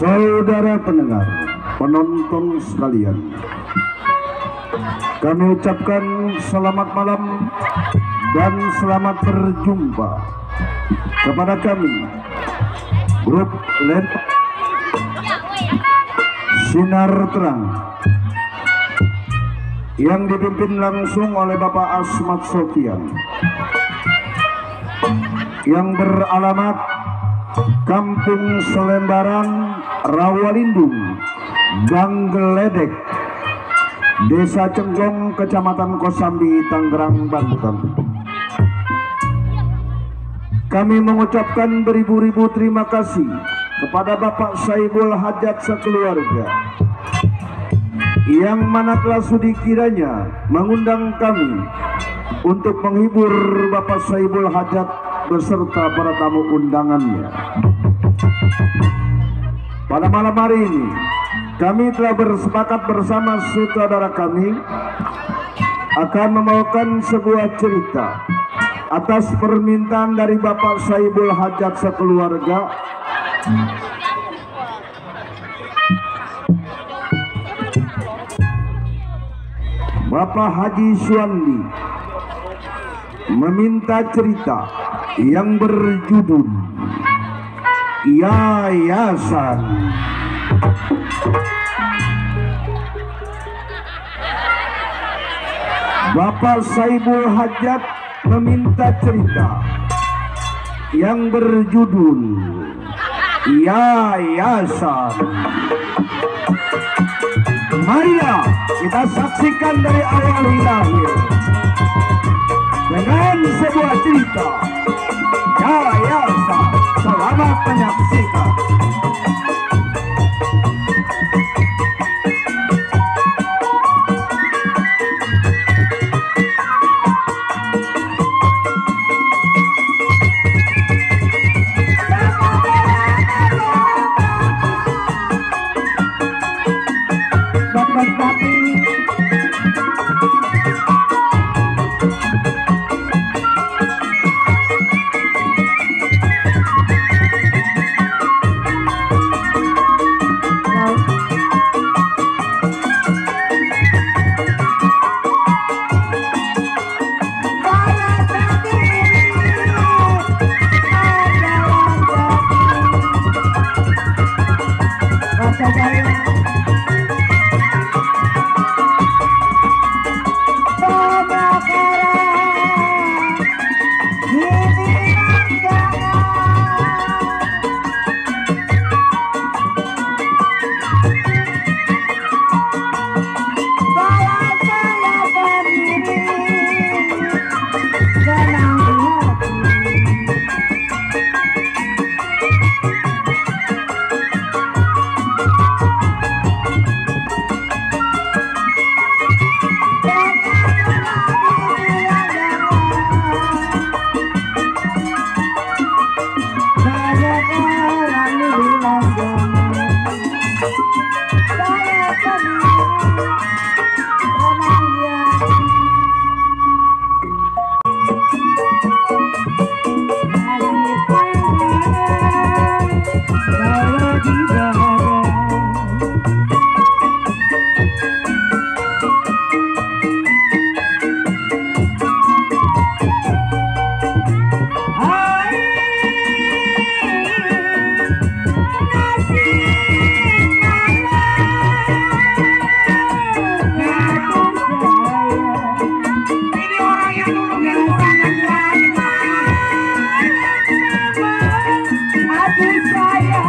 Saudara pendengar, penonton sekalian, kami ucapkan selamat malam dan selamat berjumpa kepada kami grup LED Sinar Terang yang dipimpin langsung oleh Bapak Asmat Sofian, yang beralamat Kampung Selembaran, Rawalindung, Gang Geledek, Desa Cenggong, Kecamatan Kosambi, Tangerang, Banten. Kami mengucapkan beribu-ribu terima kasih kepada Bapak Saibul Hajat sekeluarga, yang mana telah sudi kiranya mengundang kami untuk menghibur Bapak Saibul Hajat beserta para tamu undangannya. Pada malam hari ini kami telah bersepakat bersama saudara kami akan membawakan sebuah cerita atas permintaan dari Bapak Saibul Hajat sekeluarga. Bapak Haji Suwandi meminta cerita yang berjudul Yayasan. Bapak Saibul Hajat meminta cerita yang berjudul Yayasan. Marilah kita saksikan dari awal hingga akhir dengan sebuah cerita Yayasan. Selamat menyaksikan. Aduh saya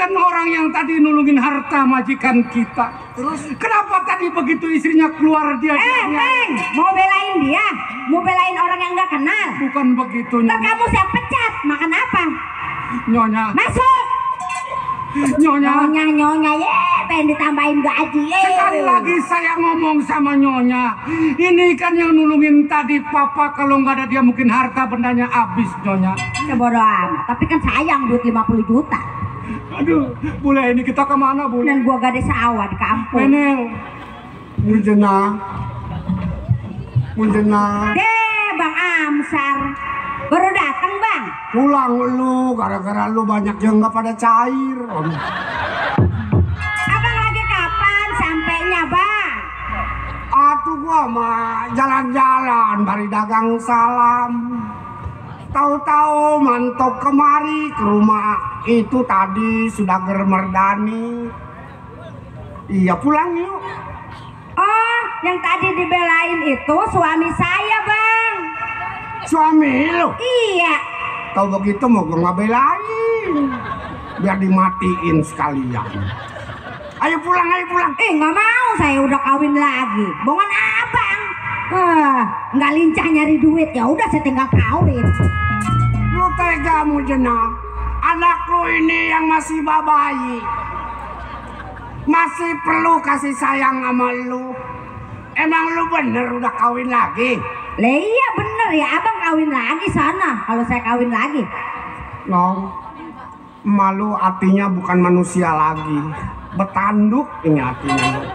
kan orang yang tadi nulungin harta majikan kita. Terus kenapa tadi begitu istrinya keluar dia? Mau belain dia? Mau belain orang yang nggak kenal? Bukan begitu. Ntar kamu saya pecat. Makan apa? Nyonya. Masuk. Nyonya, pengen ditambahin gaji. Sekali lagi saya ngomong sama Nyonya. Ini kan yang nulungin tadi papa, kalau nggak ada dia mungkin harta bendanya habis, Nyonya. Ya bodo amat, tapi kan sayang duit 50 juta. Aduh, Bule, ini kita kemana, Bule? Dan gua gade sawah di kampung. Menel. Munjena. Deh, Bang Amsar. Baru datang, Bang. Pulang lu, gara-gara lu banyak yang nggak pada cair. Abang lagi kapan sampainya, Bang? Atuh gua mah jalan-jalan, bari dagang salam. Tahu-tahu mantok kemari ke rumah itu tadi sudah germerdani. Iya, pulang yuk. Oh, yang tadi dibelain itu suami saya, Bang. Suami lu? Iya. Tahu begitu mau gue nggak belain, biar dimatiin sekalian. Ayo pulang. Nggak mau, saya udah kawin lagi. Bongan abang. Nggak lincah nyari duit, ya udah saya tinggal kawin. Lu tega Mujena, anak lu ini yang masih bayi, masih perlu kasih sayang sama lu. Emang lu bener udah kawin lagi? Lah iya bener ya, abang kawin lagi sana. Kalau saya kawin lagi. No, malu artinya bukan manusia lagi, betanduk ini artinya.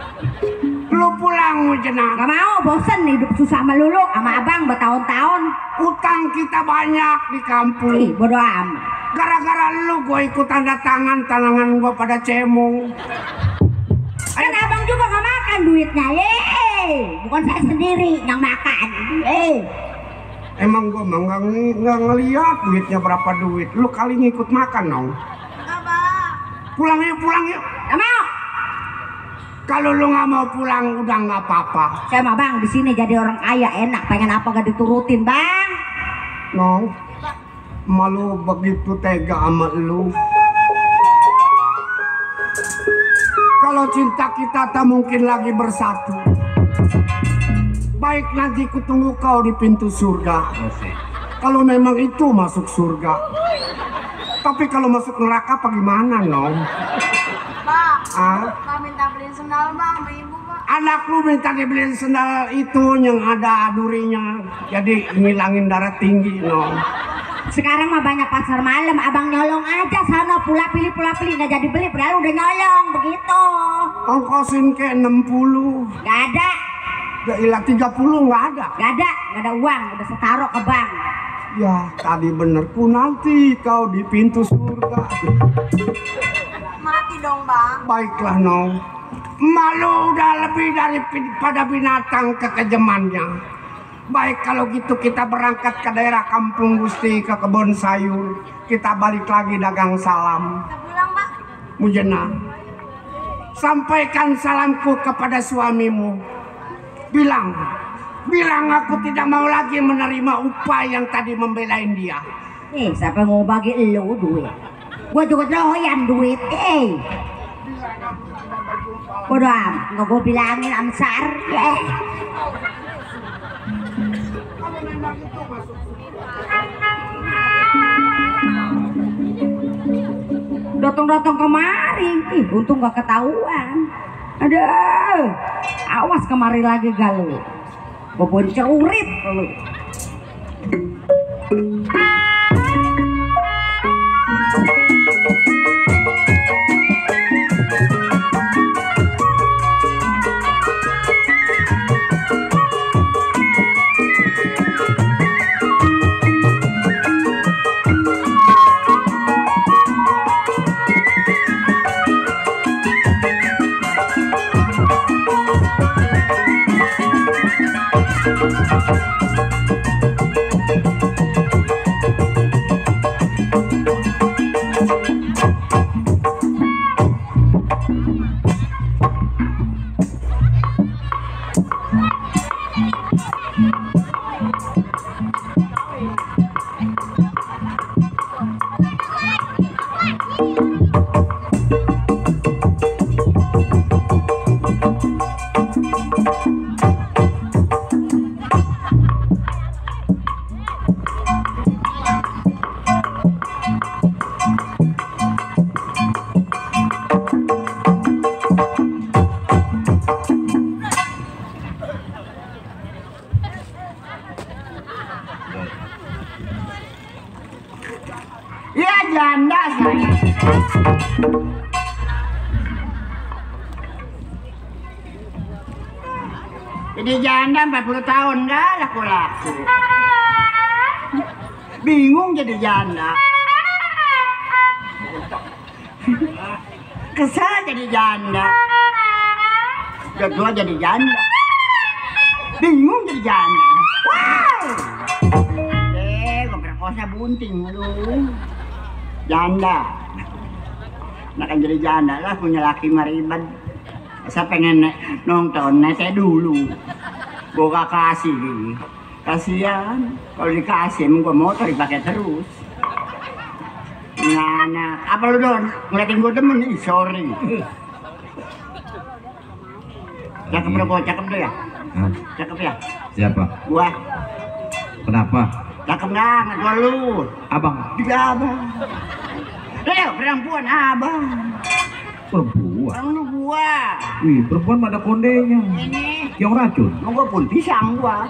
Lu pulang Mujena. Gak mau, bosen hidup susah sama lulu sama abang bertahun-tahun. Utang kita banyak di kampung. Ih, bodo amat. Gara-gara lu gue ikut tanda tangan gue pada cemong. Kan abang juga gak makan duitnya, bukan saya sendiri yang makan. Emang gue mah nggak ngeliat duitnya berapa duit. Lu kali ngikut makan dong. Pulang yuk. Gak mau. Kalau lu nggak mau pulang udah nggak apa-apa. Saya mah bang di sini jadi orang kaya enak, pengen apa gak diturutin bang. No, malu begitu tega sama lu. Kalau cinta kita tak mungkin lagi bersatu. Baik, nanti kutunggu kau di pintu surga. Kalau memang itu masuk surga. Tapi kalau masuk neraka apa gimana, Nong? Pak minta beliin sendal bang sama ibu pak. Anak lu minta dibeliin sendal itu yang ada durinya. Jadi ngilangin darah tinggi, Nong. Sekarang mah banyak pasar malam, abang nyolong aja sana, pula pilih nggak jadi beli, padahal udah nyolong begitu. Ongkosin ke 60. Gak ada. Ya ilah 30 nggak ada. Gak ada uang, udah saya taruh ke bank. Ya tadi benerku, nanti kau di pintu surga. Mati dong bang. Baiklah Nong, malu udah lebih daripada binatang kekejamannya. Baik kalau gitu kita berangkat ke daerah Kampung Gusti, ke kebun sayur. Kita balik lagi dagang salam. Kita pulang pak. Mujena, sampaikan salamku kepada suamimu. Bilang aku tidak mau lagi menerima upah yang tadi membelain dia. Siapa mau bagi lu duit? Gua juga doyan duit. Bodoh amat, nggak gua bilangin Amsar. Datang kemari, untung gak ketahuan. Aduh, awas kemari lagi galu. Gua boncurit lu. Jadi janda 40 tahun dah laku-laku. Bingung jadi janda. Kesal jadi janda. Kedua jadi janda. Bingung jadi janda. Wow. Gue berkosa bunting lu. Janda. Nah kan jadi janda lah punya laki maribad. Saya pengen nonton saya dulu. Gue gak kasih. Kasihan. Kalau dikasih emang gue motor dipakai terus. Nah, apa lu Don? Ngeliatin gue demen nih, sorry. Cakep dong, cakep dong ya? Hah? Cakep ya? Siapa? Gua. Kenapa? Cakep banget gua lu. Abang. Tiga abang. Perempuan abang. Perempuan? Orang lu gua. Wih, perempuan ada kondenya. Ini. Yang racun? Mau gua pun pisang gua.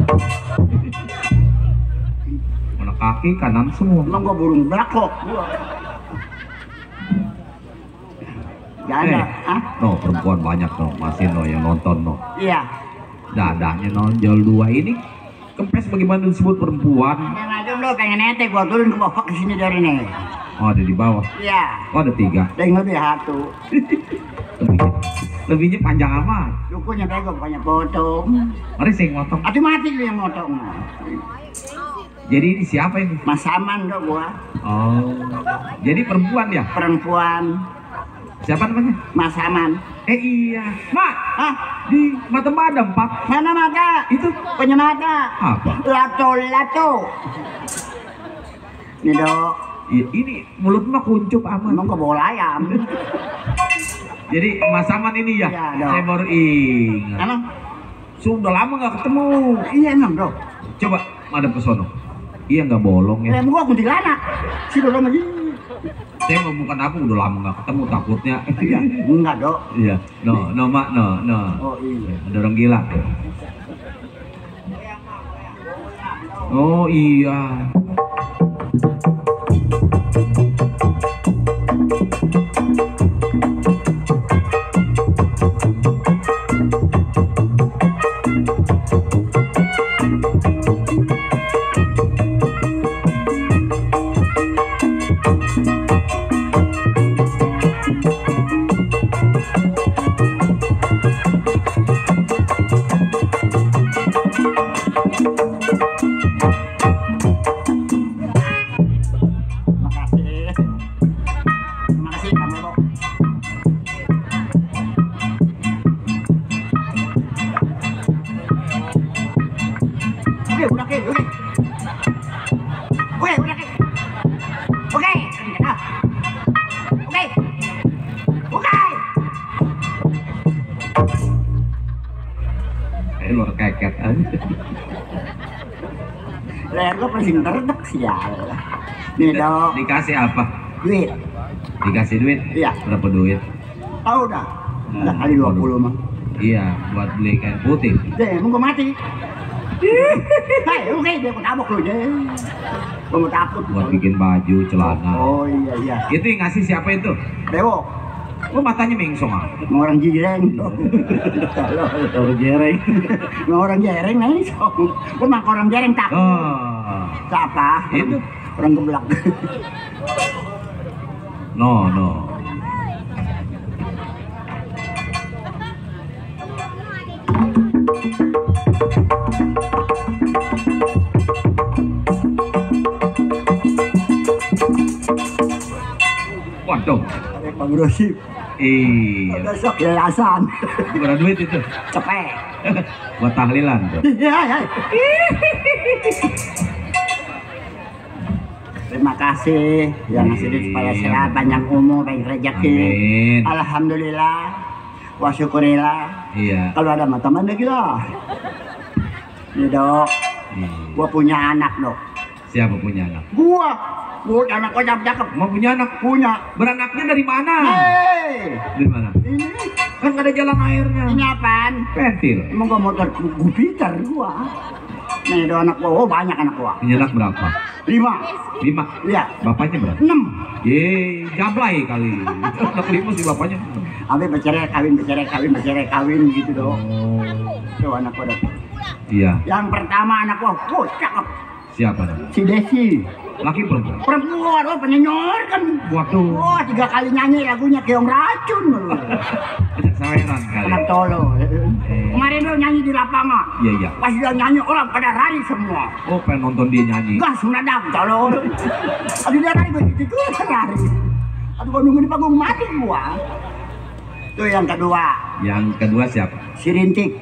Mana kaki kanan semua. Emang gua burung blakok gua. Janda, no, perempuan banyak no, masih no yang nonton no. Iya. Dadanya nonjol dua ini kempes bagaimana disebut perempuan? Yang aja lo pengen nete gua turun ke bawah ke sini dari nih. Oh ada di bawah. Iya. Oh ada 3. Ada yang lebih satu. Lebihnya panjang amat. Dukunya bego bukannya potong. Mari saya motong. Otomatis lu yang motong. Jadi ini siapa ini? Mas Saman dong gua. Oh. Jadi perempuan ya? Perempuan. Siapa namanya? Mas Saman. Iya. Mak. Hah? Di mata madam Pak. Mana mata? Itu punya mata. apa? Lato. Nih dok. Iya, ini mulut mah kuncup amat. Emang gak bawa ayam. Jadi Mas Saman ini ya? Iya, dong. Saya baru ingat. Emang? Sudah lama nggak ketemu. Iya emang dok. Coba madam ke sono. Iya nggak bolong ya. Emang gua kuntilanak. Si dok lagi. Saya mau bukan aku udah lama nggak ketemu takutnya. Iya. Enggak dok. Iya. No mak no. Oh iya. Ada orang gila. Oh iya. Makasih kamu dok. Udah ke. Oke. Luar keket aja. Leher gua paling terdek sial. Nih dok. Dikasih apa? Duit. Dikasih duit? Iya. Berapa duit? Tahu dah. Udah kali 20 mah. Iya, buat beli kain putih. Deh, mau gua mati. Hai, oke, dia mau tabok lu deh. Gua mau takut. Buat bikin baju, celana. Oh iya. Itu yang ngasih siapa itu? Dewo, Oh matanya mengsong ah. mau orang jireng. Orang jereng. Mau orang jereng nih, gua mah orang jereng takut. Oh. Siapa? Itu. Orang geblak. No. Waduh. Pak Grosip. Iya. Besok yayasan. Berapa duit itu? Cepet. Buat tahlilan tuh. Iya. Terima kasih yang ngasih duit supaya Iya. sehat, panjang umur, banyak rezeki. Amin. Alhamdulillah. Wa syukurillah. Iya. Kalau ada mata mana gila. Nih dok, Iya. gua punya anak dok. Siapa punya anak? Gua anak gua cakep. Mau punya anak? Punya. Beranaknya dari mana? Hei, Dari mana? ini Kan nggak ada jalan airnya. apaan? Pentil. Emang gua motor Jupiter gua. Nih ada anak gua, oh banyak anak gua. Punya anak berapa? 5. 5. Iya. Bapaknya berapa? 6. Gablay kali. Anak 5 sih bapaknya. Abi bercerai kawin gitu dong. Tuh anak gua. Iya. Yang pertama anak gua, oh cakep. Siapa namanya? Si Desi. Laki perempuan? Perempuan, oh penyanyi kan. Waduh. Wah 3 kali nyanyi lagunya Keong Racun. Saweran kali. Anak tolo. Kemarin lo nyanyi di lapangan. Iya. Pas dia nyanyi orang pada lari semua. Oh, pengen nonton dia nyanyi. Gas mendadak tolo. Aduh dia lari begitu lari. Aduh gua nunggu di panggung mati gua. Itu yang kedua. Yang kedua siapa? Si Rintik.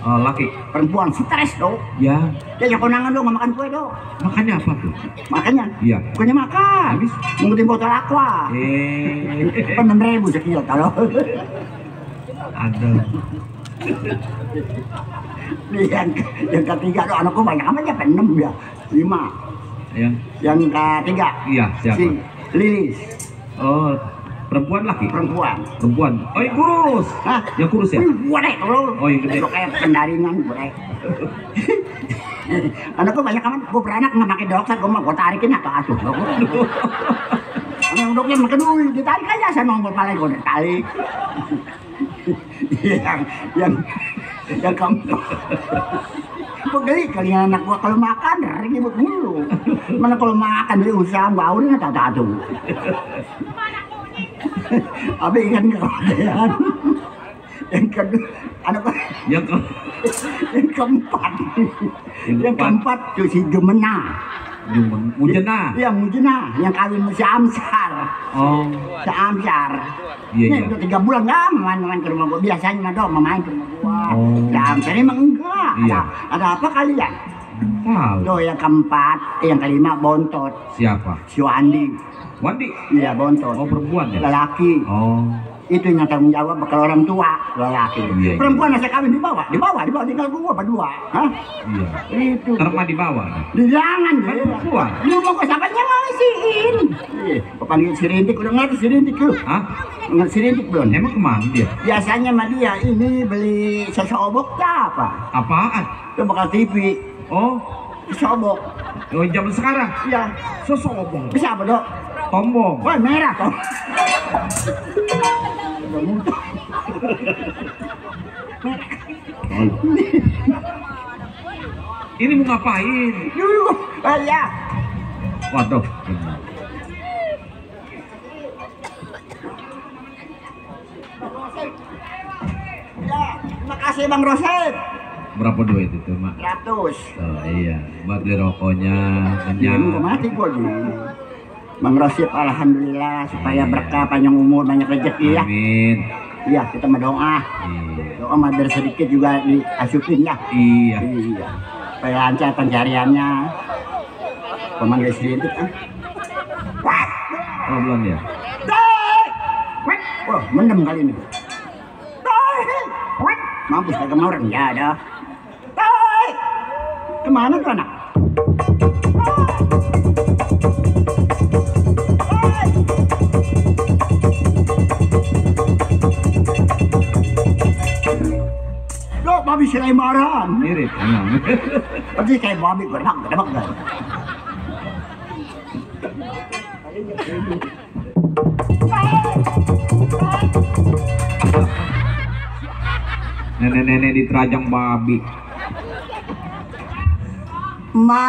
Oh, laki. Perempuan stres dong. Ya. Dia yang konangan dong nggak makan kue dong. Makannya apa tuh? Makanya. Iya. Bukannya makan. Habis? Ngikutin botol aqua. 6.000 sekian kalau. Ada. Nih yang ketiga tuh anakku banyak amat ya 6 ya 5. Yang ketiga Iya, siapa? si Lilis. Oh, perempuan laki? Perempuan. Oh, yang kurus. Hah? Yang kurus ya? Boleh tolong. Oh, yang gede. Kayak pendaringan boleh. Anakku banyak amat. Gue beranak nggak pakai dokter. Gue tarikin atau asuh. Anak dokter makan dulu. Ditarik aja saya nongol paling gue tarik. yang keempat. Gue geli kali anak gue kalau makan ribut mulu. Mana kalau makan beli usaha baunya tak-tak. Abi ingat nggak kemudian yang kedua anak Yang keempat tuh si Gemena. Mujena. Iya Mujena yang kawin sama si Amsar. Oh. Si Amsar. Iya. Udah 3 bulan nggak main ke rumah gua. Biasanya dong main ke rumah gua. Oh. Si Amsar emang enggak. Iya. Ada apa kalian? Wow. Tuh yang keempat, yang kelima Bontot. Siapa? Si Wandi. Wandi. Iya Bontot. Oh, perempuan ya? Lelaki. Oh. Itu yang tanggung jawab bakal orang tua lelaki. Iya. Perempuan saya kawin di bawah tinggal gua berdua. Hah? Iya. Itu. Terma di bawah. Di jangan Kan ya. perempuan. Lu mau ke siapa ngasihin? Iya, panggil si Rintik udah ngerti si Rintik lu. Hah? Ngerti si Rintik belum? Emang kemana dia? Biasanya sama dia ini beli sesobok apa? Apaan? Itu bakal TV. Oh. Sesobok. Oh, zaman sekarang. Iya. Sosobong. Bisa apa, Dok? Tombong. Wah, merah toh. Ini mau ngapain? Dulu. Oh ya. Waduh. Ya, terima kasih Bang Roset. Berapa duit itu, Mak? 100. Oh iya, buat beli rokoknya, Ya, kenyang. udah mati gua gitu. Bang Rosid alhamdulillah supaya berkah panjang umur banyak rezeki ya. Amin. Iya kita berdoa. Iya. Doa mah sedikit juga diasuhin ya. Iya. Iya. Supaya lancar pencariannya. Pemanggil sedikit kan. Oh, belum ya? Wah mendem kali ini. Mampus kagak mau orang ya ada. Kemana tuh anak? Loh, babi Sulaiman. Mirip, emang. Pergi kayak babi gerak, gerak. Nenek-nenek diterajang babi. Ma.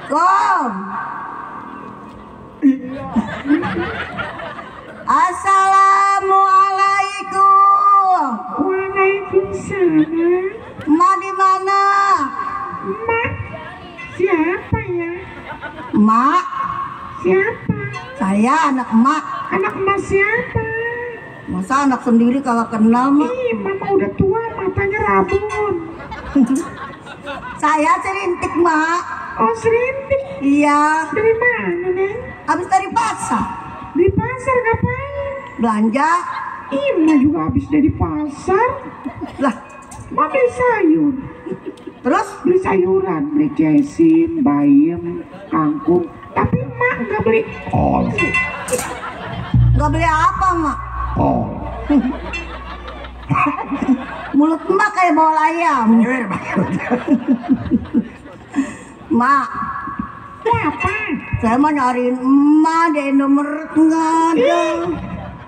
Kom. Assalamualaikum. Waalaikumsalam. Ma di mana? Mak, siapa ya? Mak, Siapa? saya anak emak. Anak emak siapa? Masa anak sendiri kagak kenal, Mak? Ih, mama udah tua, matanya rabun. Saya Serintik, Mak. Oh, Serintik. Iya, Dari mana, Neng? habis dari pasar. Di pasar ngapain? Belanja. Ih, emak juga habis dari pasar. Lah, Mak beli sayur. terus Beli sayuran, beli cesim, bayam, kangkung. Tapi emak nggak beli kol. Nggak beli apa, Mak? Oh. Mulut Mak kayak bola ayam. Mak, Apa? saya mau nyariin emak di Indomaret nggak ada.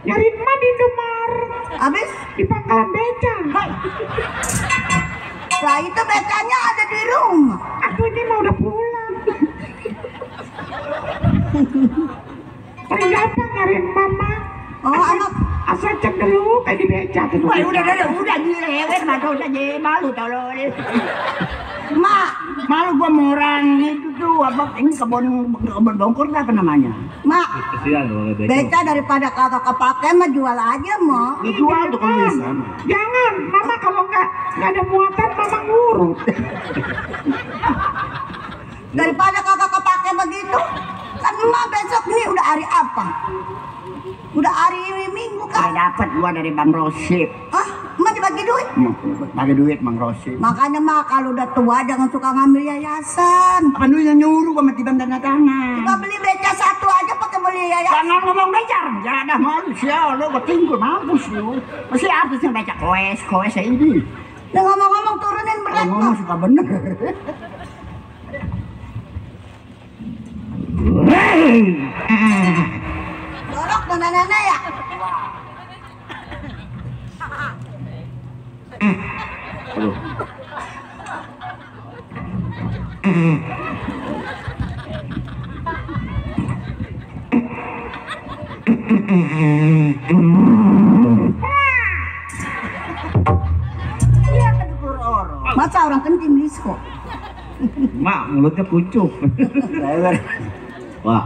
Nyariin emak di Indomaret. Habis, Di pangkalan beca. lah itu becanya ada di rumah. Aku ini mau udah pulang. Paling gampang nyariin mama. Oh, anak. Asal cek dulu kayak di beca tuh. Wah, udah direwet mata udah jadi malu tolol. Mak, Malu gua sama orang itu tuh apa ini kebun bongkur apa namanya? Mak, Kesian kalau beca. beca daripada kagak kepake mah jual aja, Mak. Dijual tuh kalau bisa. Jangan, mama kalau nggak ada muatan mama ngurut. Daripada kagak kepake begitu. Kan emak besok nih udah hari apa? Udah hari Minggu Udah kan? dapat gua dari Bang Rosip. Hah? Emak dibagi duit? Bagi duit Bang Rosip. Makanya Mak kalau udah tua jangan suka ngambil yayasan. Apa dulu yang nyuruh gua mati tanda tangan. Suka beli beca satu aja pakai beli yayasan. Jangan ngomong becar, jangan ada malu sial, lu ketinggal mampus lu. Mesti artis yang baca koes ini. Nah ngomong-ngomong turunin berat Ngomong Mak. suka bener. Dorok nenek-nenek ya. Aduh. Iya kan kuror. Masa orang kencing disco? Mak, mulutnya kuncup. Wah.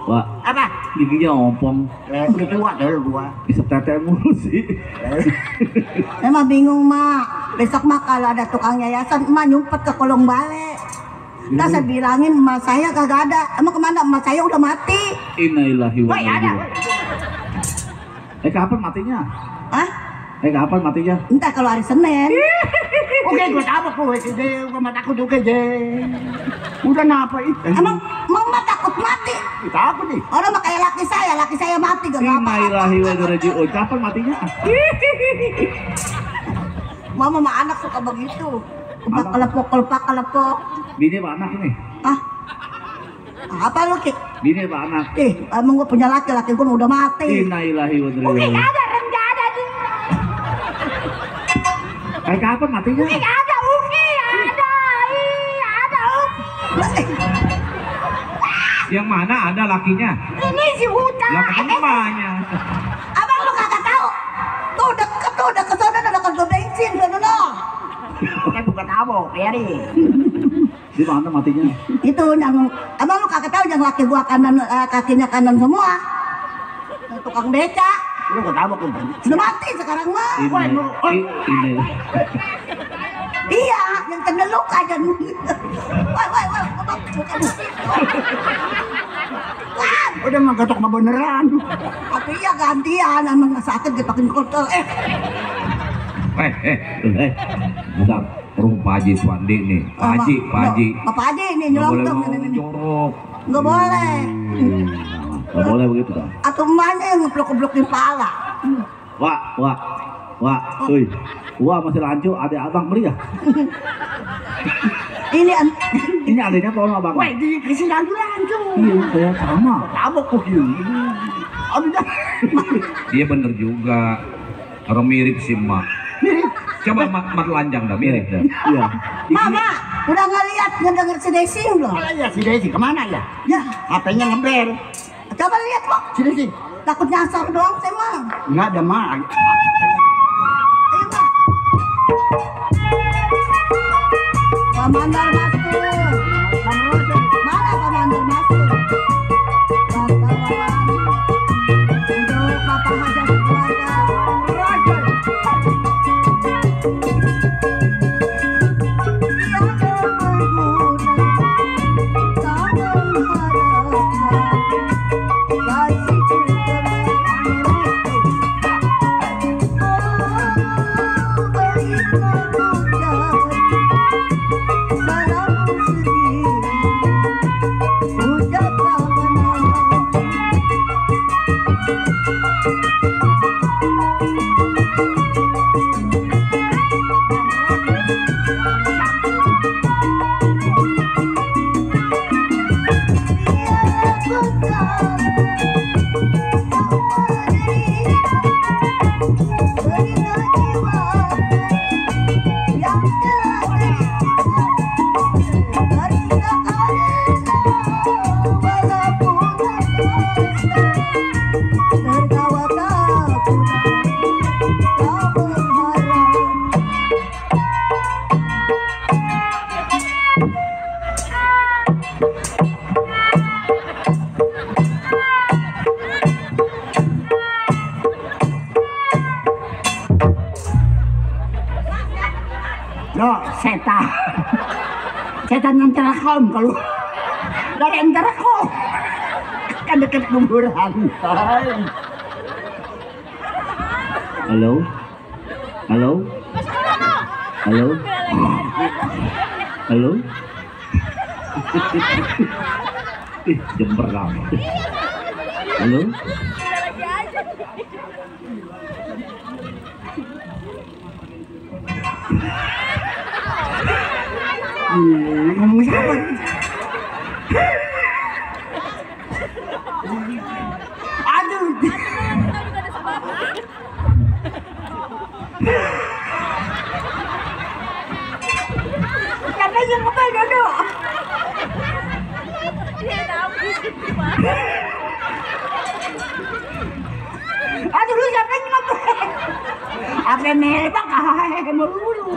Wah, Apa? giginya ompong. Udah tua dulu gua. Bisa tete mulu sih. Emang bingung Mak. Besok Mak kalau ada tukang yayasan Emak nyumpet ke kolong bale. Ntar saya bilangin emak saya kagak ada. Emang kemana emak saya udah mati? Innalillahi wa Woi, inna ada. ilaihi. Kapan matinya? Hah? Kapan matinya? Entar kalau hari Senin. Oke, gua tabok lu sih, gua mah takut juga je. Udah napa itu? Emang Emak takut mati? Takut nih. Orang mah kayak laki saya mati gak apa-apa. Innalillahi wa inna ilaihi raji'un. Kapan matinya? Mama sama anak suka begitu. Kelepok. Bini apa anak ini? Ah, apa lu Ki? Bini apa anak? Emang gue punya laki gue udah mati. Innalillahi wa inna ilaihi raji'un. Ada rencana di. Kapan matinya? Ada Uki, ada. Yang mana ada lakinya? Ini si Huta. Lah ketemu emaknya. Abang lu kagak tahu. Tuh deket tuh, udah kesana ada kagak bensin sono. Kan bukan tabok, ya nih. Di mana matinya? Itu yang abang lu kagak tahu yang laki gua kanan kakinya kanan semua. Yang tukang beca. Lu gua tabok lu. Udah mati sekarang mah. Ini. Iya, yang kena luka aja. Woi, bukan. Udah mah gatok mah beneran. Tapi ya gantian, emang sakit dipakein kotor. Bentar, perlu Pak Haji Swandi nih. Pak Haji. Pak Haji ini Nggak boleh nyelonggong ngomong ini. jorok. Nggak boleh. Nggak boleh begitu kan? Atau emaknya yang ngeblok-ngeblokin pala. Wah, Wah masih lanjut, adik abang beli ya? Ini adiknya tolong abang. Woi, di kasih lanjut. Iya, saya sama. Tabok kok gini. Aduh dah. Dia bener juga. Orang mirip sih mak. Mirip. Coba mat lanjang dah, mirip dah. Iya. Mama, udah nggak denger si Desi belum? Kalau ya si Desi kemana ya? Ya, HP-nya ngebel. coba lihat kok. Si Desi. Takut nyasar doang saya mah. Enggak ada mah. Ayo mah. Pak Mandar masuk. Mana Pak Mandar masuk? Wartawan. Untuk Bapak Hajat keluarga. Salam sedih Setan yang terekam kalau dari yang terekam kan dekat kuburan. Halo? Halo? Halo? Halo? Jember kamu. Halo? Ngomong siapa? Aduh. Katanya apa Dodo? Aduh lu siapa yang ngapain? Apa nebak melulu.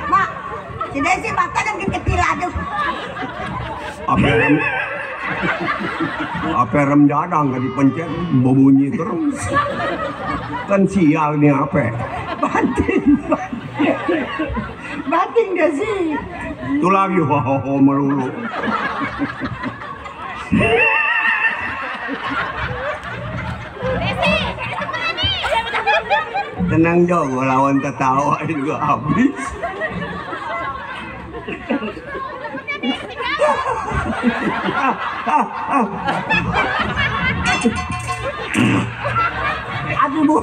Mak, si Desi mata dan kecil aduh. Apa rem jadang gak dipencet berbunyi terus. Kan sial nih apa? Banting gak sih? Itu lagi ho melulu. Tenang dong, lawan tertawa juga habis. Aduh bu,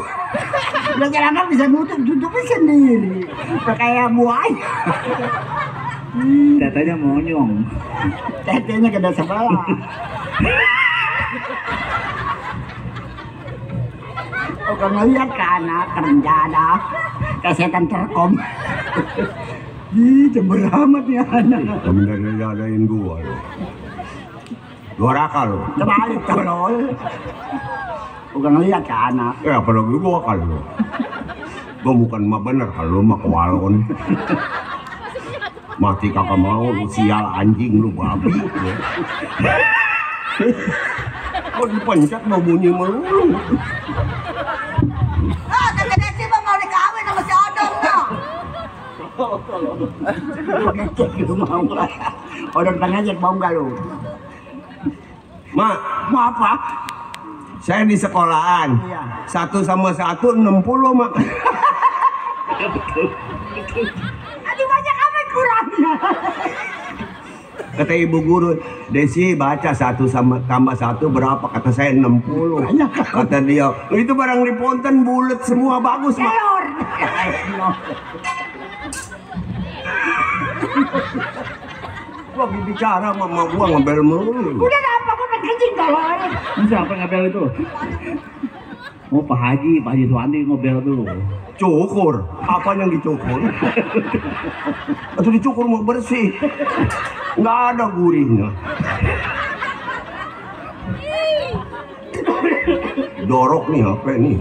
belajar anak bisa tutupnya sendiri, kayak buaya. Tetenya monyong. Tetenya kena sebelah. Oh, kalau ngeliat ke anak kerjana, kesehatan terkom. Ih, jember amat nih anak. Kamu jadain gua loh. Dua raka loh. Terbalik tolol. Udah ngeliat ke anak. Apalagi gua kalau. Gua bukan mah bener kalau mah kewalon. Mati kakak mau lu sial anjing lu babi. Kok dipencet mau bunyi melulu. Ah, tante Desi mah mau dikawin sama si Odong dong. Ngecek lu mau lah. Odong ngecek mau nggak lu? Mak, Mau apa? saya di sekolahan. Iya. 1 sama 1 60 mak. Aduh banyak amat kurangnya. Kata ibu guru, Desi baca 1 sama tambah 1 berapa? Kata saya 60. Banyak. Kata dia, itu barang di Ponten bulat semua bagus mak. Telur. Gua bicara sama gua ngebel melulu. Udah apa kok kencing telur? Siapa ngabel itu? Oh Pak Haji Suwandi ngobel tuh. Cukur, apa yang dicukur? Atau dicukur mau bersih? Nggak ada gurihnya. Dorok nih apa nih?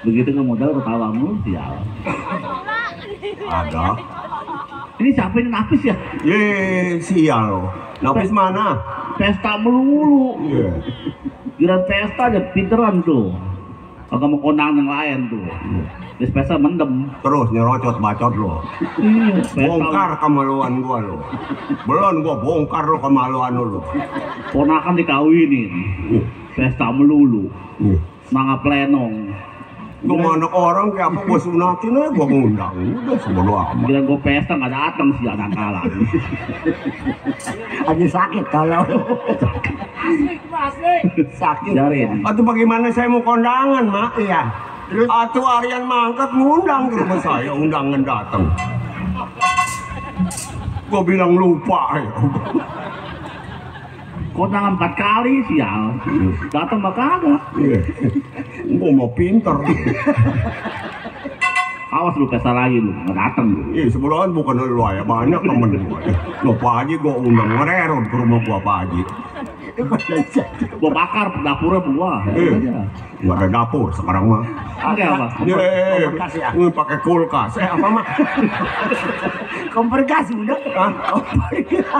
Begitu ke modal ketawamu sial. Ada. Ini siapa ini Nafis ya? Ye, sial. Nafis mana? Pesta melulu. Ye. Kira pesta aja pinteran tuh. Agak mau kondangan yang lain tuh. Di pesta mendem. Terus nyerocot bacot lo. Iya, pesta. Bongkar kemaluan gua lo. Belum gua bongkar lo kemaluan lo. Ponakan dikawinin. Pesta melulu. Mangga plenong. Gua mana orang kayak apa gua sunatin aja gua ngundang. Udah sebodo amat. Kira gua pesta nggak datang sih anak kalah. Lagi sakit kalau. Sakit. Jarin. Atau bagaimana saya mau kondangan, Mak? Iya. Atau Aryan mangkat ngundang ke rumah saya, undangan datang. Gua bilang lupa ya. Kondangan 4 kali sih ya. Datang mah kagak. Iya. Gua mau pinter. Awas lu pesta lagi lu, nggak datang lu. Iya, sebelumnya bukan lu ya, banyak temen gua. Lo Pak Haji gua undang ngererot ke rumah gua Pak Haji. Gua bakar dapurnya gua. Nggak ada dapur sekarang mah. Oke apa? Ini pakai kulkas. Apa mah? Kompor gas udah. Hah?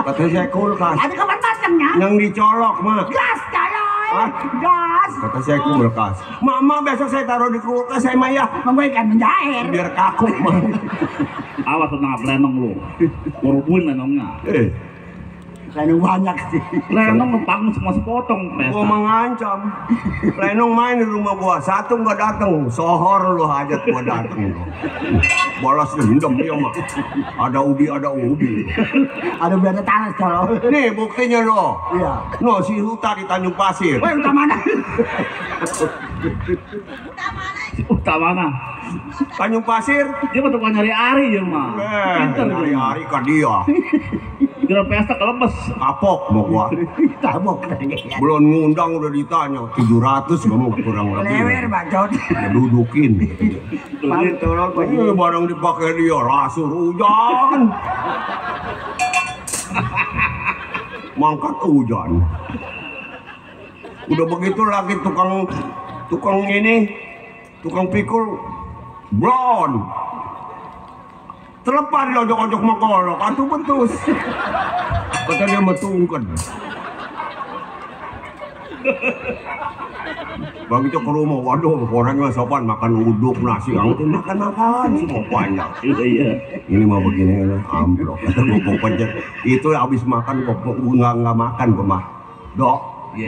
Katanya saya kulkas. Ada kapan matangnya? Yang dicolok mah. Gas caloy. Hah? Gas. Kata saya kulkas. Mama besok saya taruh di kulkas saya mah ya. Mama ikan menjair. Biar kaku mah. Awas lu nangap lenong lu. Ngurupuin lenongnya. Lenong banyak sih. Lenong ngepang semua sepotong pesta. Gua mengancam. Lenong main di rumah gua, satu nggak datang, sohor lu hajat gua datang. Balas dendam dia mah. Ada ubi. Ada biasa tanah kalau. Nih buktinya lo. Iya. No si Huta di Tanjung Pasir. Woi utama mana? Utama Tanjung Pasir. dia betul nyari Ari ya mah. Pinter Dari dia. hari ke dia. Kira pesta kelemes. Kapok mau gua. Tabok. Belum ngundang udah ditanya 700 kamu kurang lebih. Lewer bacot. Ya, dudukin. Paling tolol kok. Barang dipakai dia rasur hujan. Mangkat hujan. Udah begitu lagi tukang ini, tukang pikul blon. Terlepas dia ojok-ojok makolok, atuh betus. Kata dia metungkan. Begitu ke rumah, waduh, orangnya sopan makan uduk nasi, makan semua banyak. Iya. Ini mah begini ya, amplop. Kata gua pencet, itu habis makan gua nggak makan gua mah. Dok,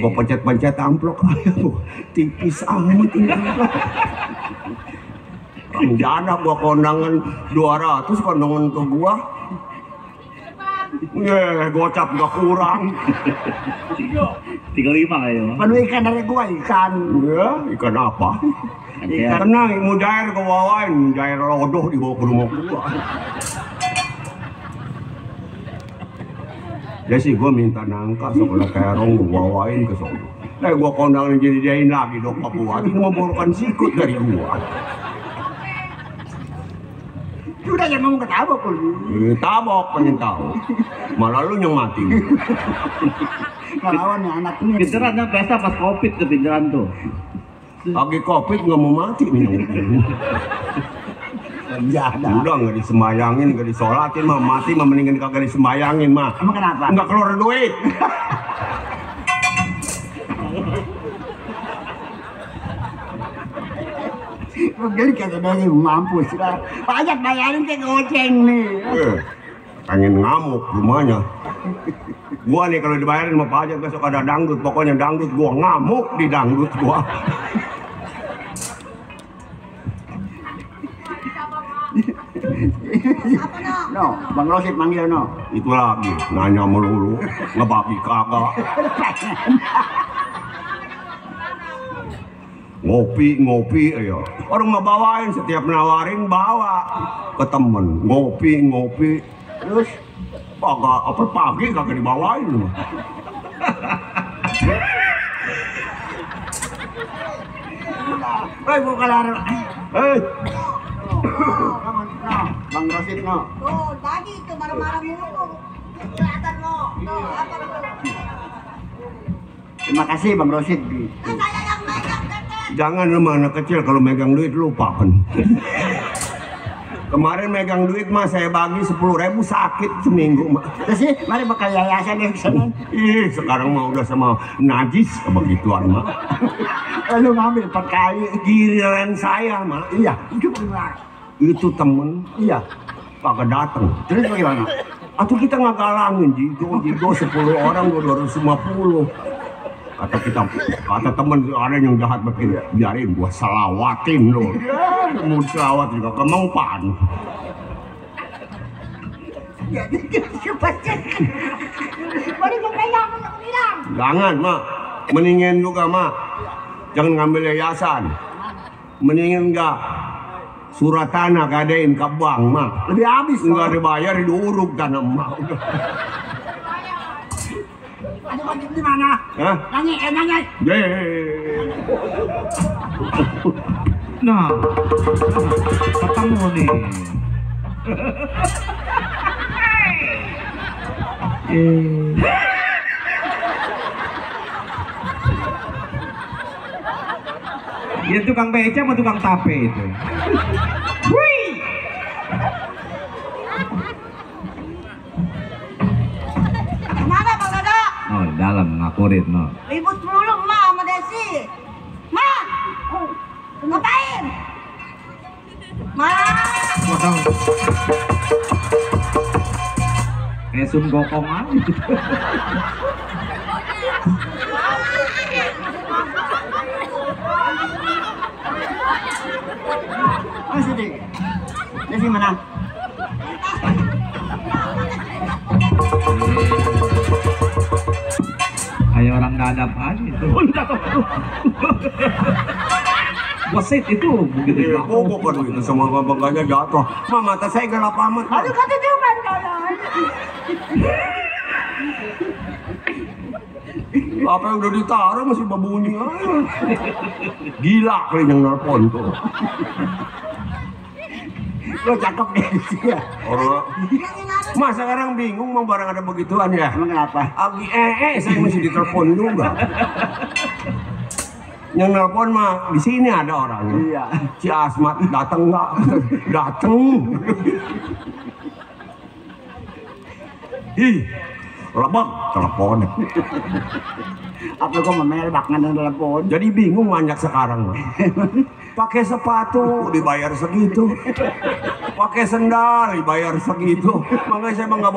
gua pencet amplop, ayo tipis amat ini. Jana gua kondangan 200 kondangan ke gua. Gocap gak kurang. 35 kayaknya. Penuh ikan dari gua ikan. Ya, ikan apa? Ikan. Tenang, mau jair ke bawain, jair lodoh dibawa ke rumah gua. Ya sih gua minta nangka sekolah terong gua bawain ke sono. Gua kondangan jadi lagi dok Pak Buat. Ini mau borokan sikut dari gua. Udah yang ngomong ketabok lu. Tabok pengen tahu. Malah lu yang mati. Ngelawan yang anak ini. Pinteran pesta pas Covid tuh pinteran tuh. Lagi Covid nggak mau mati minum. Udah nggak disemayangin, nggak disolatin mah mati mah mendingan kagak disemayangin mah. Emang kenapa? Nggak keluar duit. Jadi kayak dari mampus lah. Pajak bayarin kayak goceng nih. Pengen ngamuk rumahnya. Gua nih kalau dibayarin sama pajak besok ada dangdut, pokoknya dangdut gua ngamuk di dangdut gua. No, Bang Rosid manggil no. Itu lagi nanya melulu, ngebabi kagak. Ngopi ya. Orang mau bawain setiap nawarin bawa ke temen. Ngopi. Terus apa pagi kagak dibawain. Woi, buka lar. Bang Rosid no. Tuh, tadi itu marah-marah mulu. Kelihatan lo. Tuh, apa lo? Terima kasih Bang Rosid. Saya yang megang. Jangan lu anak kecil kalau megang duit lupa kan. Kemarin megang duit mah saya bagi 10.000 sakit seminggu mah. Terus sih, mari bakal yayasan yang senang. Ih, sekarang mah udah sama najis begituan mah. Lu ngambil 4 kali. Giliran saya mah, iya. Itu temen, Iya. kagak dateng. Terus bagaimana? Atau kita ngagalangin jigo 10 orang 250. Kata temen ada yang jahat begini, biarin gua selawatin lo. Mau selawat juga kemampan. Jangan mak, mendingan juga mak, jangan ngambil yayasan, mendingan enggak surat tanah kadain ke bank mak, Lebih habis. nggak dibayar diuruk tanah mak. Ada bagi di mana? Hah? Nanya. Nah, ketemu nih. Ya tukang beca sama tukang tape itu. Wih. Kemana Bang Dada? Oh, di dalam ngakurit no. Ribut mulu Ma sama Desi. Ma! Ngapain? Ma! Potong. Sun Gokong aja. Masih deh. Desi mana? Kayak orang dadap aja itu. Wasit itu begitu. Kok kan itu semua bangkanya jatuh. Mama mata saya gelap amat. Aduh kata cuman kalau. Apa yang udah ditaruh masih berbunyi aja. Gila kali yang nelpon tuh. Lo cakep deh ya. Orang Mas sekarang bingung mau barang ada begituan ya. Emang kenapa? Agi saya masih ditelepon juga. Yang nelpon mah di sini ada orangnya. Iya. Si Asmat datang nggak? Datang. Ih, lebak telepon. Apa kok memelbak ngan telepon? Jadi bingung banyak sekarang mah. Pakai sepatu dibayar segitu, pakai sendal dibayar segitu. Makanya saya nggak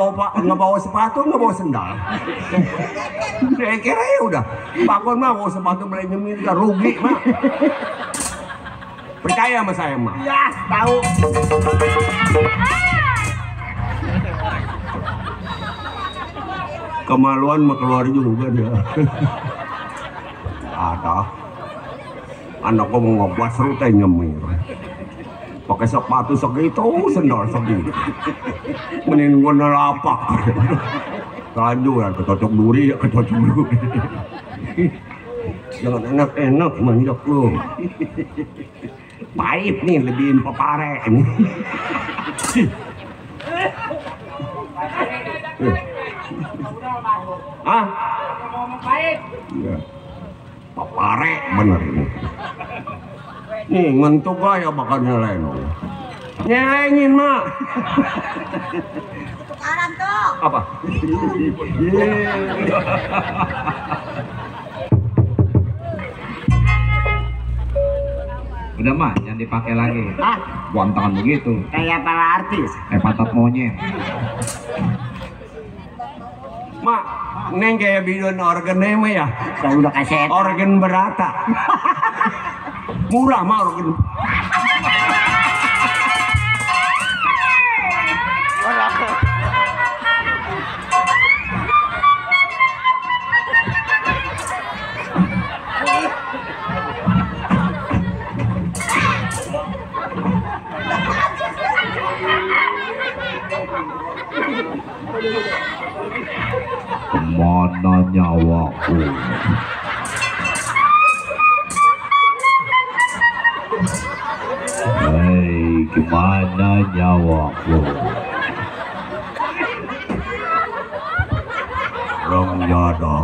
bawa sepatu, nggak bawa sendal. Saya kira ya udah, bangun mah bawa sepatu beli nyemil rugi mah. Percaya sama saya mah. Ya, tahu. Kemaluan mah keluar juga dia. Ada. Anak gua mau ngebas rute nyemir. Pakai sepatu segitu, sendal segitu. Mending gua nelapak. Lanjut ya, kecocok duri ya, kecocok duri. Jangan enak-enak manjak lu. Pahit nih, lebihin pepare nih. Ah? Ya. Papare bener ini. Nih ngentuk gaya bakal nyalain. Nyaingin mak. Tukaran tuh. Apa? Udah mah, jangan dipakai lagi. Ah, Buantangan begitu. kayak para artis. Pantat monyet. Mak, neng kayak bidon organ mah ya. Saya udah kasih. Organ berata. Murah mah organ. Kemana nyawaku? Hei, gimana nyawaku? Orang jada.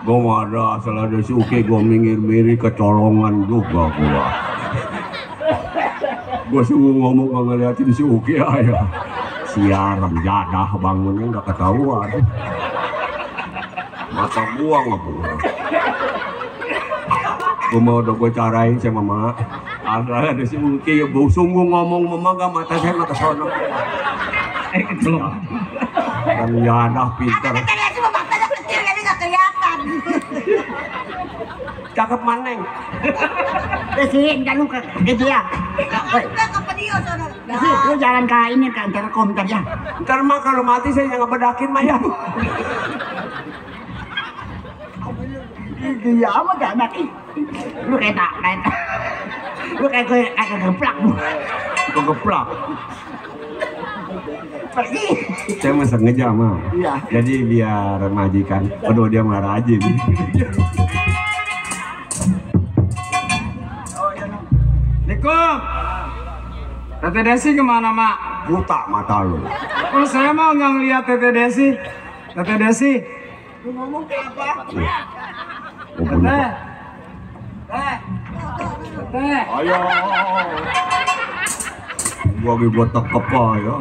Gua ada asal ada suke gua minggir-minggir kecolongan juga gua. Gue sungguh ngomong gak ngeliatin si Uki ya. Siaran jadah bangunnya nggak ketahuan. Masa buang apa? Gue mau udah gue carain sama mak. Ada si Uki, sungguh ngomong mama mata saya mata sono. Kecelok. Dan jadah pintar. Tadi cuma matanya kecil jadi nggak kelihatan. Cakep maneng. Desi, jangan lu ke dia. Udah ke video saudara. Desi, lu jalan ke ini ke Intercom ntar ya. Ntar mah kalau mati saya nggak bedakin mah ya. Dia apa gak mati? Lu kayak lu kayak geplak lu. Kegeplak. Pergi. Saya mah sengaja mah. Iya. Jadi biar majikan. Aduh dia marah aja nih. Assalamualaikum. Tete Desi kemana, Mak? Buta mata lu. Oh, saya mau nggak ngeliat Tete Desi. Tete Desi. Lu ngomong ke apa? Oh, punya, Tete. Pak. Tete. Ayo. Gua lagi buat tekep ya.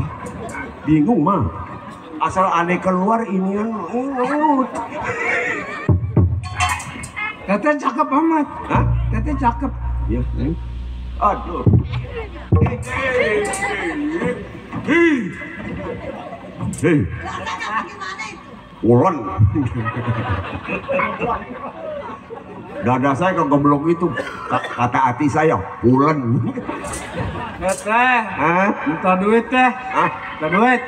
Bingung mah. Asal aneh keluar inian. Tete cakep amat. Hah? Tete cakep. Iya, Neng. Aduh. Hei. Gimana itu? Ulan. Dada saya kegeblok itu. Kata hati saya, ulan. Tete. Hah? Minta duit teh. Hah? Minta duit.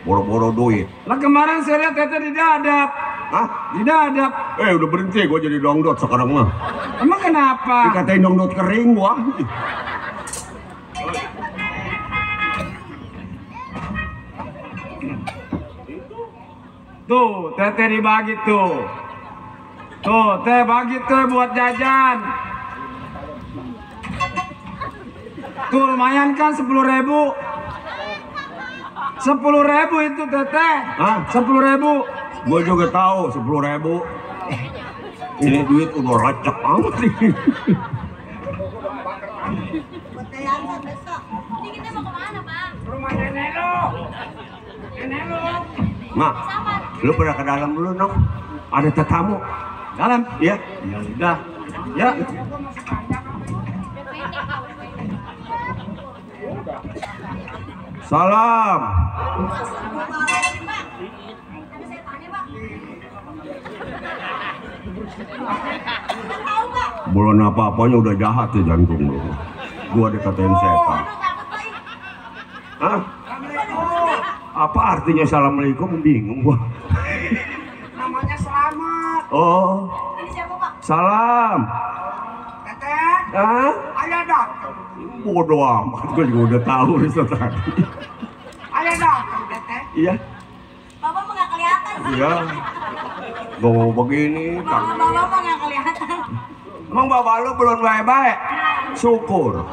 Boro-boro duit. Lah kemarin saya lihat Tete didadap. Hah? Didadap. Udah berhenti gua jadi dongdot sekarang mah. Emang kenapa? Dikatain dongdot kering gua. Tuh, Tete dibagi tuh. Tuh, Teh bagi tuh buat jajan. Tuh lumayan kan 10.000. 10.000 itu Tete. Hah? 10.000. Gua juga tahu 10.000. Ini duit udah racak amat nih. Buat kayak besok. Ini kita mau kemana, Bang? Rumah nenek lo. Nenek lo. Mak, lu pada ke dalam dulu dong. Ada tetamu. Dalam. Iya. Ya udah. Ya. Salam. Bulan apa-apanya udah jahat ya jantung lu. Gua dikatain setan. Hah? Apa artinya assalamualaikum? Bingung gua. Namanya selamat. Oh. Ini siapa Pak? Salam. Teteh, Hah? ayah datang. Bodoh amat, gua juga udah tahu itu tadi. Ayah datang, Teteh. Iya. Bapak mah nggak kelihatan sih. Iya. Gua mau begini. Bapak mah nggak kelihatan. Emang bapak lu belum baik-baik? Syukur.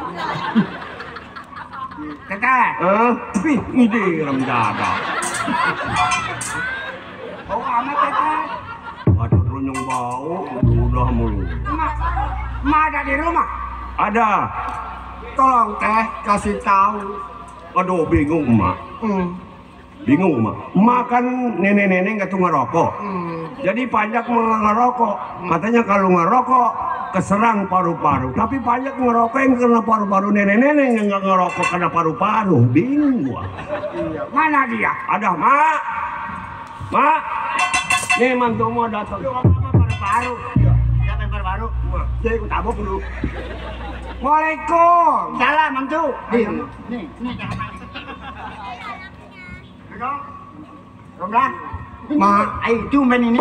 Teteh. Hah? Wih, ini rem dada. Bau amat Teteh. Aduh, runyung bau. Udah mulu. Ma ada di rumah. Ada. Tolong Teh kasih tahu. Aduh, bingung, Mak. Bingung, Mak. Mak kan nenek-nenek nggak tuh ngerokok. Jadi pajak ngerokok. Katanya kalau ngerokok keserang paru-paru. Tapi pajak ngerokok yang kena paru-paru, nenek-nenek yang nggak ngerokok kena paru-paru. Bingung gua. Mana dia? Ada, Mak. Mak. Nih mantumu datang. Paru-paru. Siapa yang baru? Jadi aku tabok dulu. Waalaikum. Salam, mantu. Nih, Nih, jangan nangis. Dong. Udah. Ma. Ayo, tumben ini.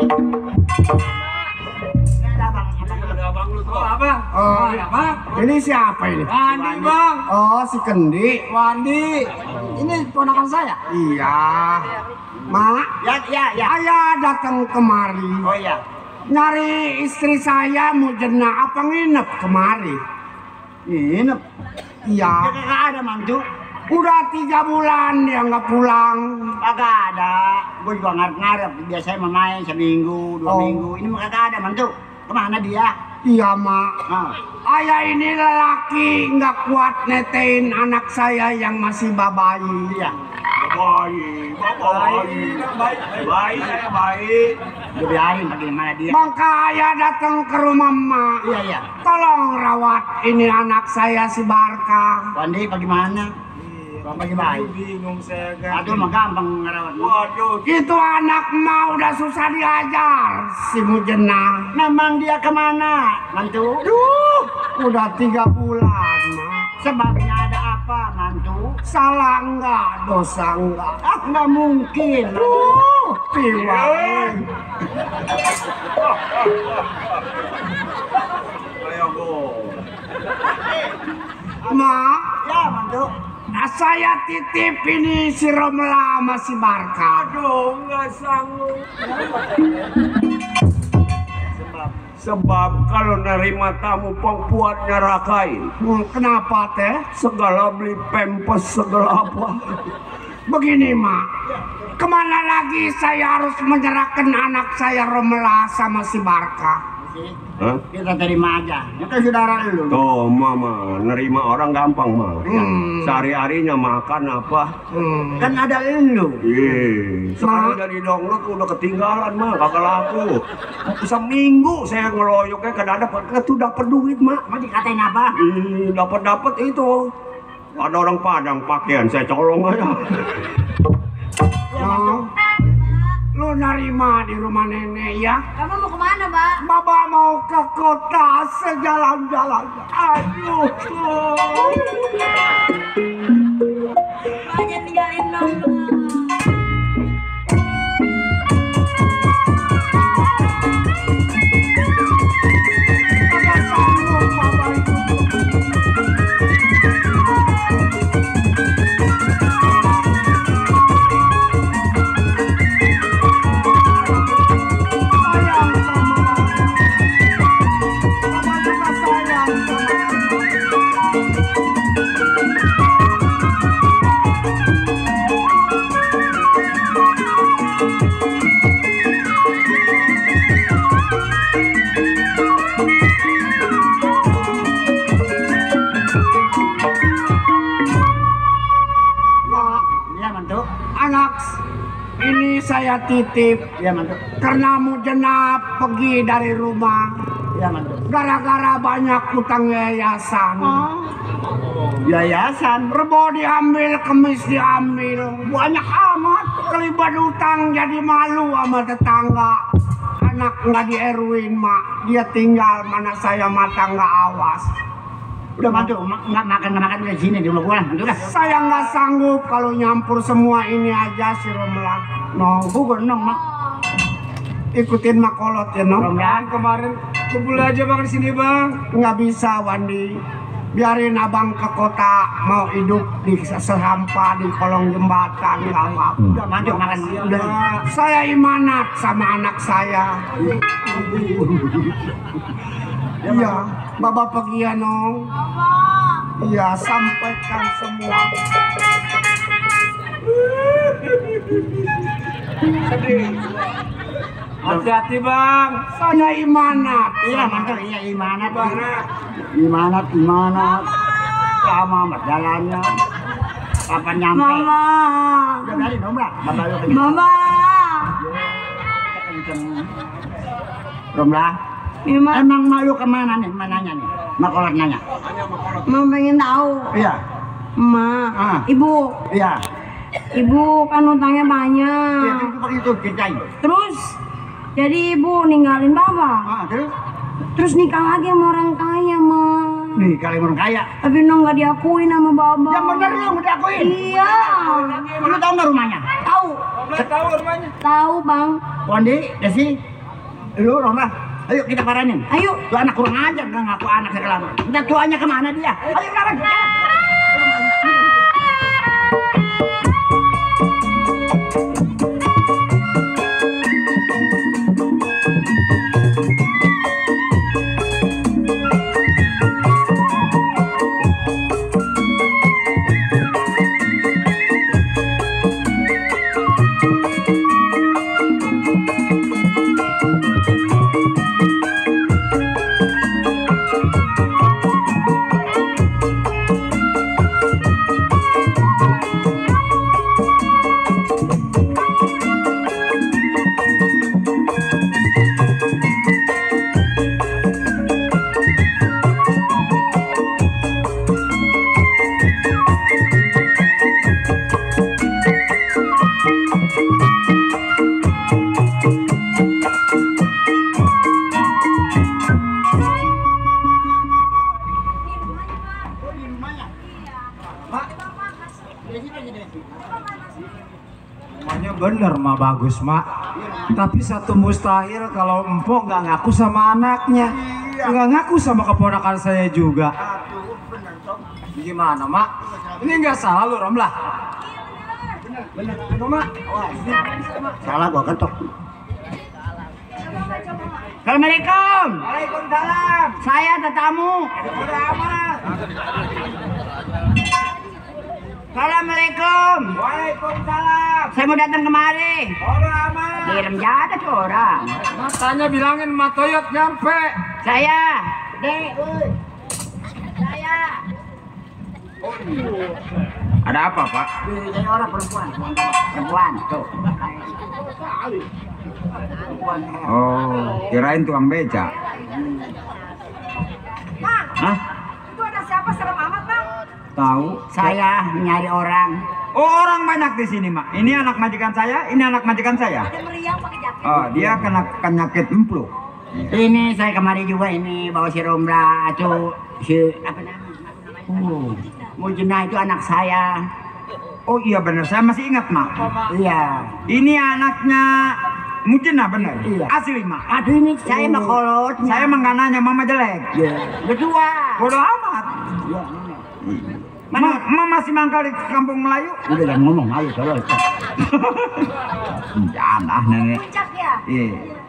Ada abang lu tuh. Oh, Abang. Oh, apa? Ini siapa ini? Wandi, Bang. Oh, si Kendi. Wandi. Ini ponakan saya. Iya. Mak, Ya. ayah datang kemari. Oh iya. Nyari istri saya mau jenah apa nginep kemari. Nginep. Iya. Kagak ada, mantu. Udah 3 bulan dia nggak pulang. Kagak ada. Gue juga ngarep-ngarep. Biasanya main seminggu, 2 Oh. minggu. Ini mah kagak ada, mantu. Kemana dia? Iya mak. Ah. Ayah ini lelaki nggak kuat netein anak saya yang masih bayi. Iya. Baik. Dibiarin bagaimana dia? Maka ayah datang ke rumah mak. Iya, iya. Tolong rawat ini anak saya si Barka. Wandi bagaimana? Bagi-bagi. Bingung saya Aduh, mah gampang ngerawat. Waduh. Itu anak mah udah susah diajar si Mujena. Memang dia kemana? Mantu? Duh, udah 3 bulan mak. Sebabnya ada apa, mantu? Salah enggak, dosa enggak. Ah, nggak mungkin. Piwai. Ayo go. Mak, Ya, mantu. saya titip ini si Romla sama si Barka. Aduh, nggak sanggup. Sebab kalau nerima tamu pembuat nyarakain. Kenapa teh? Segala beli pempes, segala apa. Begini mak, kemana lagi saya harus menyerahkan anak saya Romla sama si Barka? Hah? Kita terima aja. Itu saudara lu. Tuh, mama, nerima orang gampang, mah. Sehari-harinya makan apa? Kan ada lu. Sekarang jadi download udah ketinggalan, mah. Kagak laku. Seminggu saya ngeroyoknya kadang tuh dapat duit, mak. Mau dikatain apa? Dapat itu. Ada orang Padang pakaian, saya colong aja. Lu nerima di rumah nenek ya? Kamu mau kemana, Pak? Bapak mau ke kota sejalan-jalan. Aduh. Pak, jangan tinggalin dong, Pak. Kagak sanggup Bapak itu. Sayang sama Bapak. Bapak juga sayang sama Mak, Iya, mantu. anak ini saya titip Iya, mantu. karena Mujena pergi dari rumah Iya, mantu. gara-gara banyak utang yayasan. Yayasan. Rebo diambil, kemis diambil, banyak amat. Kelibat utang jadi malu sama tetangga. Anak nggak dieruin mak, dia tinggal mana saya mata nggak awas. Udah, mantu. Nggak makan di sini di rumah gua. Mantu dah. Saya nggak sanggup kalau nyampur semua ini aja si Romla. No, Bukan nong, mak. ikutin makolot ya no. Romla. Kemarin kumpul aja bang di sini bang. Nggak bisa Wandi, biarin abang ke kota mau hidup di sesampah di kolong jembatan nggak apa-apa. Udah, mantu makan. Udah. Saya imanat sama anak saya. Iya, Bapak pergi ya no. Iya, sampaikan semua. Hati-hati bang. Saya imanat. Iya, mantu. Iya, imanat. Imanat. Lama amat jalannya. Kapan nyampe? Mama. Udah dari Romla. Bapak lu kenyang. Mama. Romla. Gimana? Emang malu kemana nih? Mananya nih? Makolat nanya. Mama pengen tahu. Iya. Ma, Ah. Ibu. Iya. Ibu kan utangnya Iya, banyak. itu ceritain. Terus jadi ibu ninggalin bapak. Ah, Terus nikah lagi sama orang kaya, Ma. nih kali orang kaya. Tapi no nggak diakuin sama bapak. Yang bener lu udah akuin. Iya. Lu tahu nggak rumahnya? Tahu. Tahu rumahnya. Tahu, Bang. Wandi, Desi, lu Romla. Ayo kita paranin. Ayo. Lu anak kurang ajar nggak ngaku anak segala. Entar tuanya kemana dia? Ayo sekarang. Semuanya bener mah bagus mak. Tapi satu mustahil kalau empok nggak ngaku sama anaknya, nggak ngaku sama keponakan saya juga. Gimana mak? Ini nggak salah lu Romlah. Bener, mak. Salah gua ketok. Assalamualaikum. Waalaikumsalam. Saya tetamu. Assalamualaikum. Waalaikumsalam. Saya mau datang kemari. Kirim jada ke orang. Matanya bilangin Mak Toyot nyampe. Saya. Dek. Saya. Ada apa, Pak? Ini orang perempuan. Perempuan. Tuh. Oh, kirain tukang beca. Bang, Hah? itu ada siapa serem amat bang? Tahu? Saya nyari orang. Oh, orang banyak di sini, Mak. Ini anak majikan saya, ini anak majikan saya. Ada meriang pakai jaket. Oh, dia kena penyakit emplu. Ini saya kemari juga ini bawa si Romla atau si apa namanya? Mujina itu anak saya. Oh iya benar, saya masih ingat, Mak. Iya. Ini anaknya Mujina benar? Iya. Asli, Mak. Aduh ini saya mah kolot. Saya emang nggak nanya mama jelek. Iya. Berdua. Bodoh amat. Mana? Mama masih mangkal di kampung Melayu? Udah jangan ngomong, ayo tolong. Jangan, nenek. Puncak ya? Iya.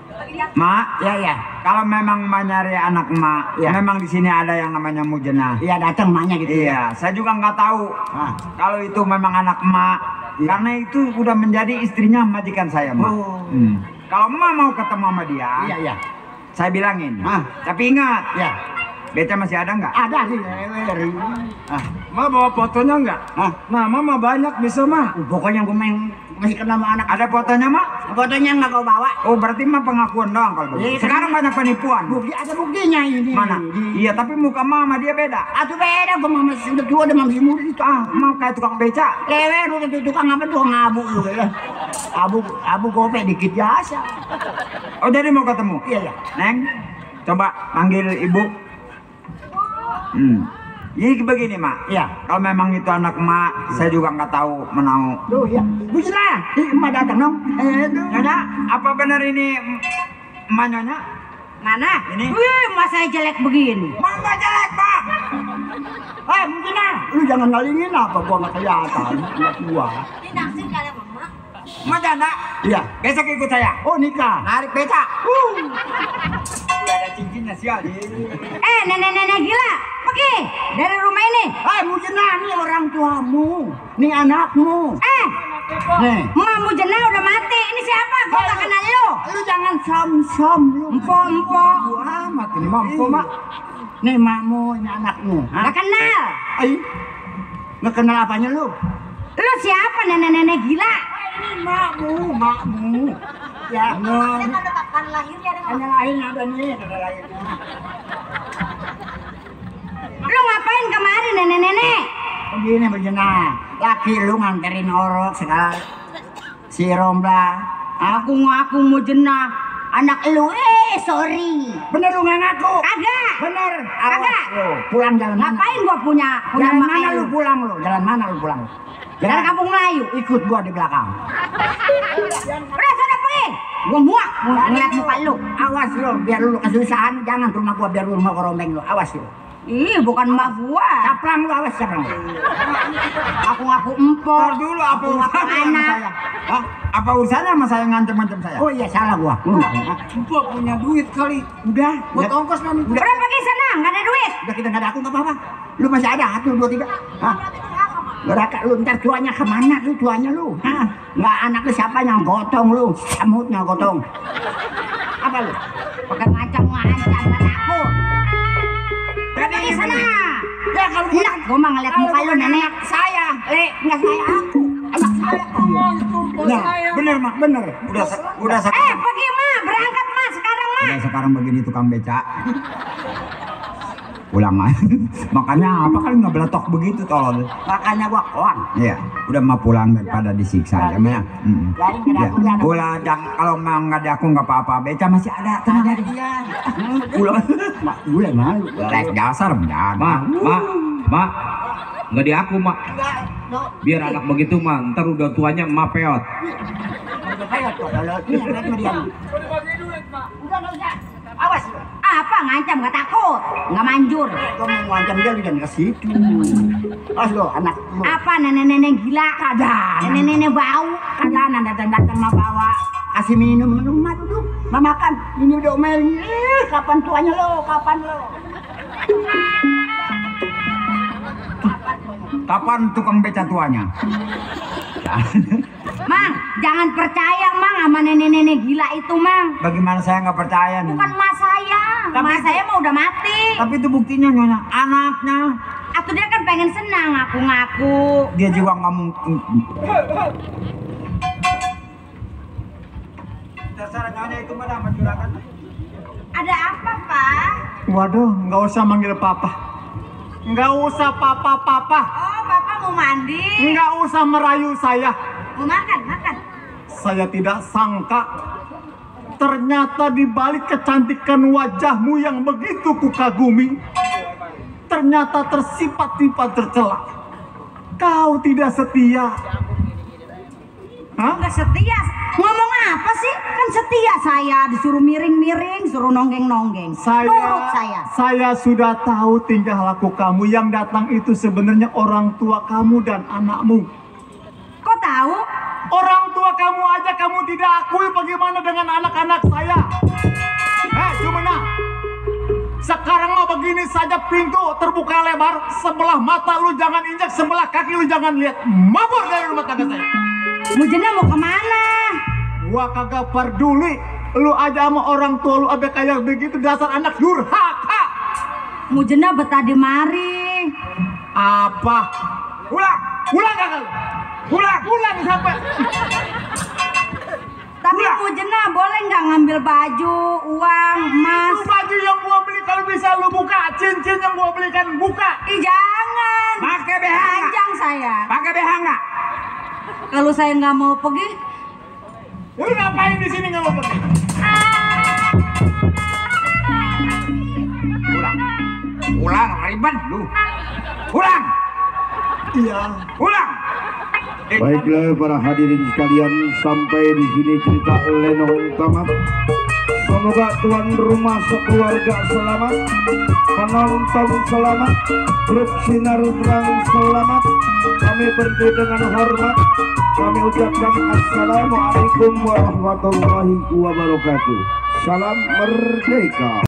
Pakai jaket. Mak, Ya ya. kalau memang mau nyari anak Mak, Iya. memang di sini ada yang namanya Mujina. Iya datang emaknya gitu. Iya, saya juga nggak tahu Ah. kalau itu memang anak Mak, Iya. karena itu udah menjadi istrinya majikan saya, Mak. Oh. Kalau Mak mau ketemu sama dia, Iya iya. saya bilangin. Ah. Tapi ingat, Iya. beca masih ada nggak? Ada sih. Ma bawa fotonya nggak? Hah? Nah, mama banyak bisa mah. Pokoknya gue masih kenal sama anak. Ada fotonya, Mak? Fotonya nggak kau bawa. Oh, berarti Mak pengakuan doang kalau begitu. Iya, Sekarang banyak penipuan. Bukti ada buktinya ini. Mana? Iya, tapi muka Mak sama dia beda. Atuh beda, gue masih udah tua, udah masih muda itu. Ah, Mak kayak tukang beca. Lewe lu itu tukang apa tukang abu lu ya. Abu gope dikit biasa. Oh, jadi mau ketemu? Iya ya. Neng, coba panggil ibu. Jadi begini, Mak. Iya. Kalau memang itu anak Mak, saya juga nggak tahu menau. Tuh ya. Bisa. Emak datang dong. Nyonya, apa benar ini emak Nyonya? Mana? Ini. Wih, mas saya jelek begini. Mama jelek, Pak. Mungkin lu jangan ngalingin apa gua nggak kelihatan. Nggak tua. Ini naksir kali ya mama. Emak janda. Iya. Besok ikut saya. Oh nikah. Narik beca. Udah ada cincinnya sial. Nenek-nenek gila. Pergi dari rumah ini. Mujena, nih orang tuamu. Nih anakmu. Nih. Mamu Jena udah mati. Ini siapa? Gua gak kenal lu. Lu jangan som-som lu. Empo. Gua amat ini mampu mak. Nih makmu, ini anakmu. Gak kenal. Nggak kenal apanya lu? Lu siapa nenek-nenek gila? Ini makmu. Ya. Ada tanda lahirnya ada nggak? Ada lain ada nih, ada lainnya. Lu ngapain kemari nenek-nenek? Begini Mujena, laki lu nganterin orok segala. Si Romla. Aku ngaku mau Jena. Anak lu, sorry. Bener lu nggak ngaku? Kagak. Bener. Kagak. Lu pulang jalan mana? Ngapain gua punya Jalan mana makanya lu pulang lu? Jalan mana lu pulang? Jalan Kampung Melayu. Ikut gua di belakang. Udah sana pergi. Gua muak ngeliat muka lu. Awas lu, biar lu kesusahan jangan ke rumah gua, biar lu rumah korombeng lu. Awas lu. Ih, bukan emak gua. Caplang lu, awas caplang. Aku ngaku empor. Dulu apa urusannya sama anak. saya? Hah? Apa urusannya sama saya ngancem-ngancem saya? Oh iya salah gua. Gua punya duit kali. Udah, Buat ongkos kami. Udah pergi sana, nggak ada duit. udah kita nggak ada aku nggak apa-apa. Lu masih ada 1, 2, 3. Hah? Beraka lu ntar tuanya kemana lu tuanya lu? Hah? Nggak anak lu siapa yang gotong lu? Samutnya gotong. Apa lu? Pakai ngancam-ngancam aku. Pergi sana. Ya kalau Enak, gua mah ngeliat muka lu nenek. saya, nggak saya aku. Anak saya. Nah, bener mak, bener. Udah sekarang. Pergi mah, berangkat mah sekarang mah. Udah sekarang begini tukang beca. Pulang aja. Makanya apa kali nggak beletok begitu tolol. Makanya gua koang. Iya, udah mah pulang daripada disiksa ya, Maya. Ya. Pulang, kalau mau nggak ada aku nggak apa-apa. Beca masih ada, tenang aja. Iya. Pulang. Mak, boleh malu. Dasar menjaga. Mak, nggak di aku, Mak. Biar anak begitu mah, ntar udah tuanya emak peot. Kayak tuh kalau ini lihat Marian. Udah. Awas. Apa ngancam gak takut? Gak manjur. Kamu ngancam dia jangan ke situ. Awas lo anak lo. Apa nenek-nenek gila? Kada. Nenek-nenek bau? Kada datang mau bawa kasih minum mah duduk. Mau makan. Ini udah omelin. Kapan tuanya lo? Kapan lo? Kapan tukang beca tuanya? Mang, jangan percaya Mang sama nenek-nenek gila itu Mang. Bagaimana saya nggak percaya nih? Bukan emak saya. Emak saya mah udah mati. Tapi itu buktinya nyonya, anaknya. Atau dia kan pengen senang ngaku-ngaku. Dia juga nggak mungkin. Terserah nyonya itu mana mencurahkan. Ada apa Pak? Waduh, nggak usah manggil papa. Nggak usah papa. Oh Bapak mau mandi? Nggak usah merayu saya. Mau makan. Saya tidak sangka ternyata di balik kecantikan wajahmu yang begitu kukagumi, ternyata tersipat-sipat tercela. Kau tidak setia. Hah? Nggak setia. Ngomong apa sih? Kan setia saya. Disuruh miring-miring, suruh nonggeng-nonggeng. Nurut saya. Saya sudah tahu tingkah laku kamu. Yang datang itu sebenarnya orang tua kamu dan anakmu. Kok tahu? Orang tua kamu aja kamu tidak akui, bagaimana dengan anak-anak saya? Cumana. Sekarang mah begini saja, pintu terbuka lebar, sebelah mata lu jangan injak, sebelah kaki lu jangan lihat. Mabur dari rumah tangga saya. Mujena mau kemana? Gua kagak peduli. Lu aja sama orang tua lu abe kayak begitu, dasar anak durhaka. Mujena betah di mari. Apa? Pulang kagak? Pulang sampai. Tapi Mujena boleh nggak ngambil baju, uang, emas? Itu baju yang gua beli kalau bisa lu buka, cincin yang gua belikan buka. Ih jangan. Pakai BH nggak? Panjang saya. Pakai BH nggak? Kalau saya nggak mau pergi, Lu ngapain di sini nggak mau pergi? Pulang ribet lu. Pulang. Iya. Pulang. Baiklah para hadirin sekalian, sampai di sini cerita Lenong tamat. Semoga tuan rumah sekeluarga selamat, penonton selamat, grup Sinar Terang selamat. Kami berhenti dengan hormat. Kami ucapkan Assalamualaikum warahmatullahi wabarakatuh. Salam merdeka.